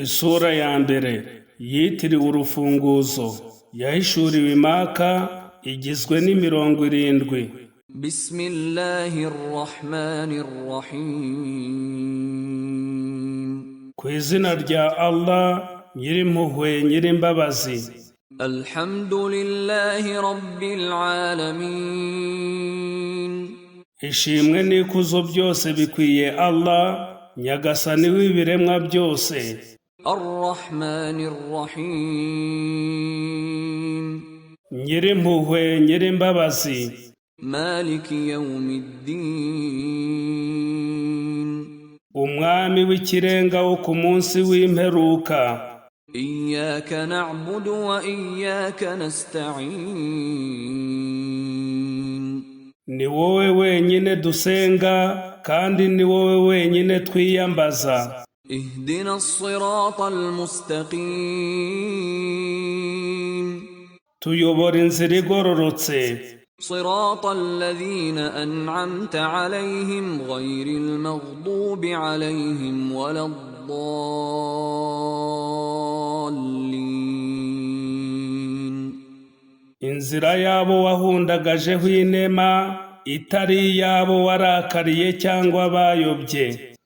Isura ya mbere yitiriwe urufunguzo, yahishuriwe i Maka, igizwe n'imirongo 7. بسم الله الرحمن الرحيم. Ku izina rya Allah, Nyirimpuhwe, Nyirimbabazi. الحمد لله رب العالمين. Ishimwe n'ikuzo byose bikwiye Allah, Nyagasani w'ibiremwa byose. الرحمن الرحيم. Nyirimpuhwe, Nyirimbabazi. مالك يوم الدين. Umwami w'ikirenga wo ku munsi w'imperuka. إياك نعبد وإياك نستعين. Ni wowe wenyine dusenga kandi ni wowe wenyine twiyambaza. اهدنا الصراط المستقيم. Tuyobora inzira igororotse. صراط الذين أنعمت عليهم، غير المغضوب عليهم ولا الضالين. Inzira y'abo wahundagajeho inema, itari iy'abo warakariye cyangwa bayobye.